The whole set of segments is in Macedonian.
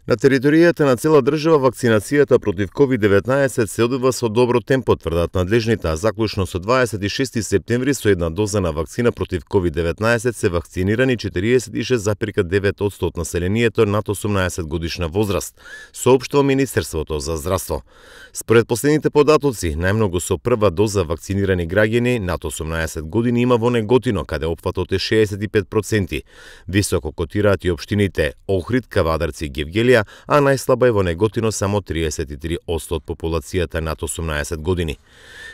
На територијата на цела држава вакцинацијата против COVID-19 се одвива со добро темпо, тврдат надлежните, а заклучно со 26 септември со една доза на вакцина против COVID-19 се вакцинирани 46,9% од населението над 18 годишна возраст, соопштува Министерството за здравство. Според последните податоци, најмногу со прва доза вакцинирани граѓани над 18 години има во Неготино, каде опфатот е 65%. Високо котираат и општините Охрид, Кавадарци и Гевгелија, а најслаба е во Неготино само 33% од популацијата над 18 години.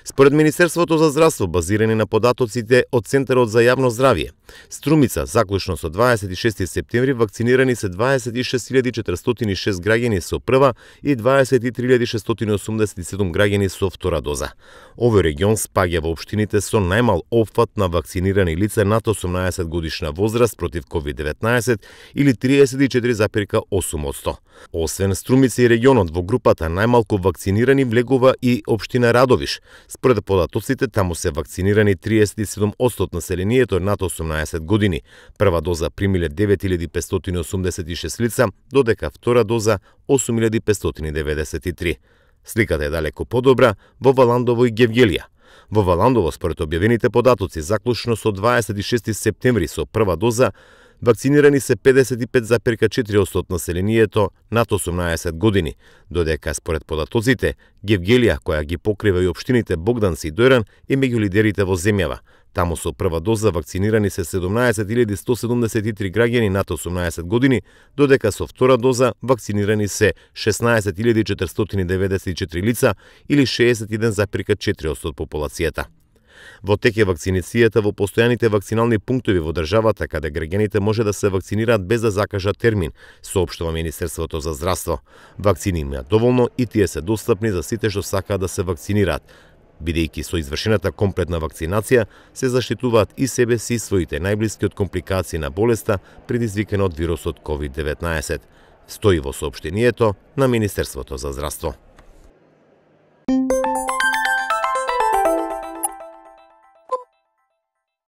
Според Министерството за здравство, базирани на податоците од Центарот за јавно здравје, Струмица, заклучно со 26 септември, вакцинирани се 26.406 граѓани со прва и 23.687 граѓани со втора доза. Овој регион спаѓа во општините со најмал опфат на вакцинирани лица над 18 годишна возраст против COVID-19 или 34,8%. Освен Струмица и регионот, во групата најмалку вакцинирани влегува и општина Радовиш. Според податоците, таму се вакцинирани 37% од населението над 18 години. Прва доза примиле 9.586 лица, додека втора доза 8.593. Сликата е далеку подобра во Валандово и Гевгелија. Во Валандово, според објавените податоци, заклучно со 26 септември со прва доза, вакцинирани се 55,4% од населението над 18 години, додека според податоците, Гевгелија, која ги покрива и општините Богданци и Дојран, е меѓу лидерите во земјава. Таму со прва доза вакцинирани се 17.173 граѓани над 18 години, додека со втора доза вакцинирани се 16.494 лица или 61,4% од популацијата. Во тек е вакцинацијата во постојаните вакцинални пунктови во државата, каде граѓаните може да се вакцинираат без да закажат термин, соопштува Министерството за здравство. Вакцини има доволно и тие се достапни за сите што сакаат да се вакцинираат, бидејќи со извршената комплетна вакцинација се заштитуваат и себе си и своите најблиски од компликации на болеста предизвикана од вирусот COVID-19, стои во соопштението на Министерството за здравство.